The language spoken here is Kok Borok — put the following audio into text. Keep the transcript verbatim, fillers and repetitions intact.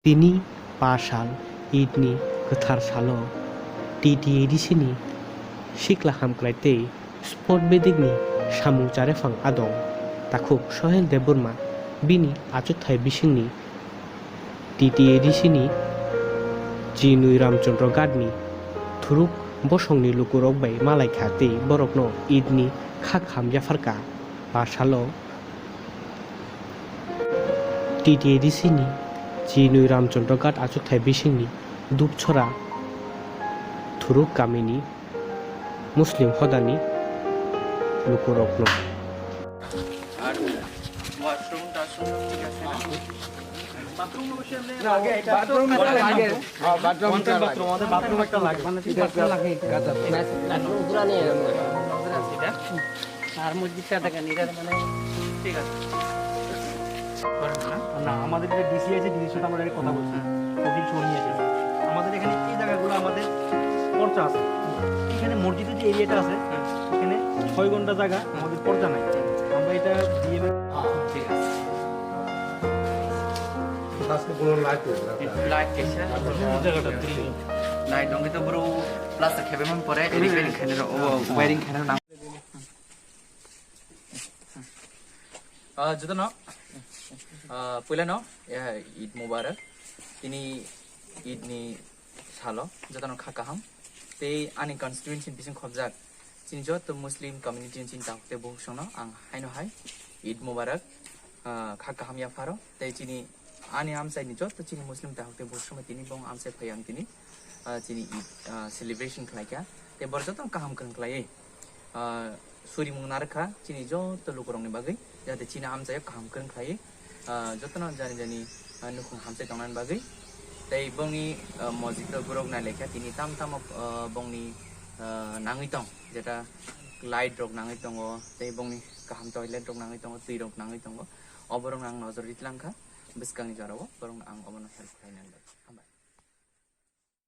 Tini pa sal Eid ni kwthar salo T T A D C ni sikla hamkrai tei sport bedekni samung charefang adong takhuk Sohel Debbarma bini achukthai bisingni T T A D C ni Chinwi Ramchandra Ghat ni thuruk bosongni lukurok bai malaikha tei borokno Eid ni kha kaham yapharkha. Pa salo T T A D C ni Chinwi Ramchandra Ghat achukthai bisingni Dupchora thuruk kamini Muslim hodani lukurokno. Washroom, washroom, ঠিক আছে না? Bathroom অবশ্যই এমনি না, আগে এটা তো bathroom একটা লাগে। হ্যাঁ, bathroom একটা লাগে। Bathroom, আমাদের bathroom একটা লাগে। মানে ঠিক আছে। Bathroom পুরা নেই এরকম। নজরে আছে এটা। আর মসজিদটা দেখেন, এটা মানে ঠিক আছে। না, আমাদের এটা ডিসি আছে, ডিসির সাথে আমরা এটা কথা বলছি। হুম। কপিল শোর নিয়ে এসে। আমাদের এখানে এই জায়গাগুলো আমাদের পর্চা আছে। এখানে মসজিদের যে এরিয়াটা আছে, হুম। এখানে ছয় ঘন্টা জায়গা আমাদের পর্চা নাই। আমরা এটা ডিএম এর ঠিক আছে। Light kaisa. Light dong itu bro, plaster khebe man pore, repairing khainai rok, o wiring khainai rok nang. Ah, jotono, ah, puila no, ya, Eid Mubarak. Tini Eid ni salo, jotono kha kaham. Tei ani constituency bising khobjak. Chini joto Muslim community ni chini tabuk tei bukhuk songno ang haino hai Eid Mubarak, ah, kha kaham yapharo. Tei chini ani amchai ni joto chini Muslim tabuk tei bukhuk songno tini bong amchai phai ang tini, ah, chini Eid, ah, celebration khlai kha. Tei bor joto kaham kwrwng khlaiwi, ah, surimung narwkha chini joto lukurokni bagwi, jate chini amchaio kaham kwrwng khlaiwi, ah, jotono jani jani, ah, nukhung hamchai tongnani bagwi. Tei bongni, ah, mosjid o borok nailaikha tini tam tamo, ah, bongni, ah, nangwi tong, jeta light rok nangwi tongo, tei bongni kaham toilet rok nangwi tongo, twi rok nangwi tongo. O borokno ang nojor ri tlangkha, bwskangni jorao borokno ang obono help khlainani bagwi. Hambai.